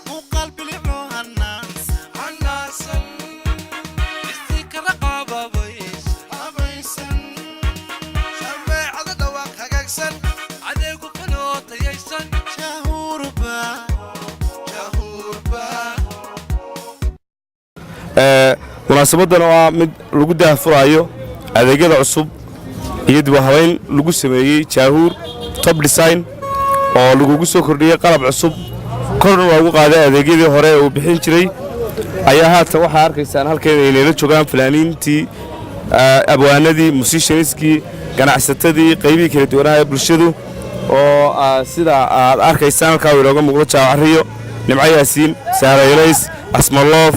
Muuqaal bilicoo hanaansan, Istiikara qaababaysan, sameecada dhawaaq hagaagsan, adeegu fanoo tayaysan. Jaahuurba, Jaahuurba. Munaasabadan oo ah mid lagu daahfuraayo adeegyada cusub iyo dib u habayn lagu sameeyey Jaahuur Top Design, oo lagugu soo kordhiyey qalab cusub, korna loogu qaaday adeegyadii hore ee uu bixin jiray, ayaa haatan waxaa arkaysaan halkan aynayla joogaan fanaaniintii, abwaanadii, musicianskii, ganacsatadii, qaybihii kala duwanaha ee bulshadu, oo sida aad arkaysaan halkaa uu inooga muuqdo Jaawacariyo, Nimco Yaasiin, Saaraylays, Asmaloof,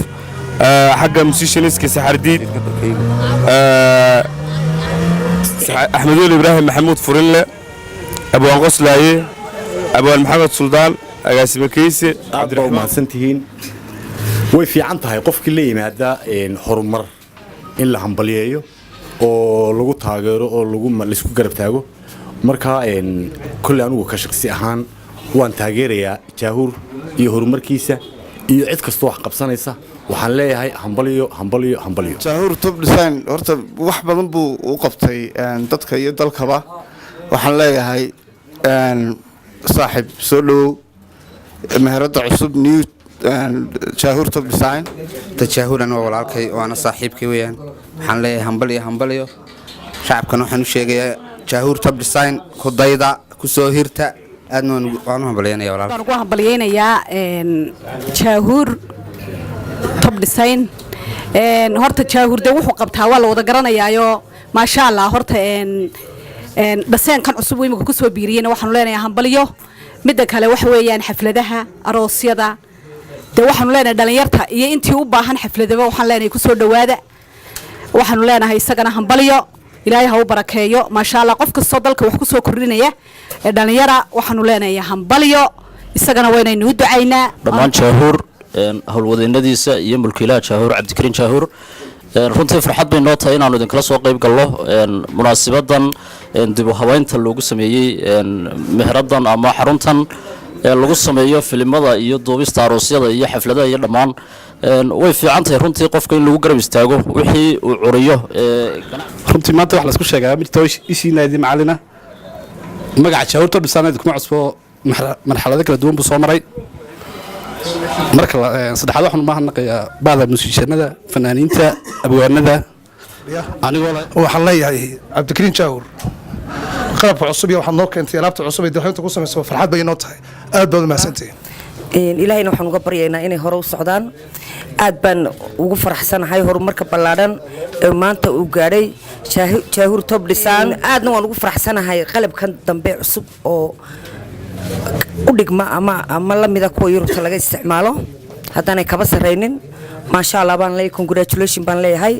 xagga musicianska Saxardiid, Axmeduul Ibraahim Maxamuud Furinle, Abwaan Qoslaaye, Abwaan Maxamed Suldaan, Agaasime Keyse. Aad baa u mahadsantihiin. Way fiican tahay qofkii la yimaada horumar in la hambalyeeyo oo lagu taageero oo laisku garab taago. Marka kolley anugu ka shaqsi ahaan waan taageerayaa Jaahuur iyo horumarkiisa, iyo cid kastoo wax qabsanaysa waxaan leeyahay hambalyo, hambalyo, hambalyo. Jaahuur Top Design horta wax badan buu u qabtay dadka iyo dalkaba. Waxaan leeyahay, saaxiib, soo dhowow meherada cusub, new Jaahuur Top Design. Tajaahuran waa walaalkay, waana saaxiibkay weeyaan. Waxaan leeyahay hambalyo, hambalyo. Shacabkan waxaan u sheegayaa Jaahuur Top Design ku dayda, ku soo hirta. Aadna waan u hambalyeynaya walaalkay. Waan ugu hambalyeynayaa Jaahuur Top Design. Horta Jaahuur dee wuxuu qabtaa waa la wada garanayaayo, maasha Allah. Horta dhaseenkan cusub uu imika kusoo biiriyeyna waxaanu leenahay hambalyo. Midda kale waxa weeyaan xafladaha aroosyada dee waxaanu leenahay dhalinyarta iyo intii u baahan xafladaba waxaan leenahay kusoo dhowaada. Waxaanu leenahay isagana hambalyo, Ilaahay ha u barakeeyo, maasha Allah. Qof kastoo dalka wax kusoo kordhinaya ee dhalinyara waxaanu leenahay hambalyo, isagana waynaynu u ducaynaa. Dhammaan Jaahuur howlwadeennadiisa iyo mulkiilaha Jaahuur, Cabdikariin Jaahuur, runtii farxad bay noo tahay inaanu idinkala soo qayb gallo munaasibadan dib u habeynta loogu sameeyey meheradan ama xaruntan lagu sameeyo filimada iyo duubista aroosyada iyo xafladaha iyo dhammaan. Way fiican tahay runtii qofka in lagu garab istaago wixii uu curiyo. Runtii maanta wax laisku sheegaa mirto ishiina idin macalina. Magaca Jaahuur Top Design kuma cusbo, marxalado kala duwan buu soo maray. Marka saddexaad waxaan umahadnaqayaa bahda musiishanada, fanaaniinta, abwaanada, anigoo Waxaan leeyahay Cabdikariin Jaawur, qalabka cusub iyo waxaad noo keentay alaabta cusub ee dawladda ku samayso, farxad bay inoo tahay. Aad baad u mahadsantihiin. Ilaahayna waxaan uga baryaynaa inay hore u socdaan. Aad baan ugu faraxsanahay horumarka ballaadhan ee maanta uu gaadhay Jaahuur Top Design. Aadna waan ugu faraxsanahay qalabkan dambe cusub oo u dhigma ama la mida kuwa Yurubta laga isticmaalo, haddaanay kaba sarraynin. Maasha Allah baan leeyahay, congratulation baan leeyahay.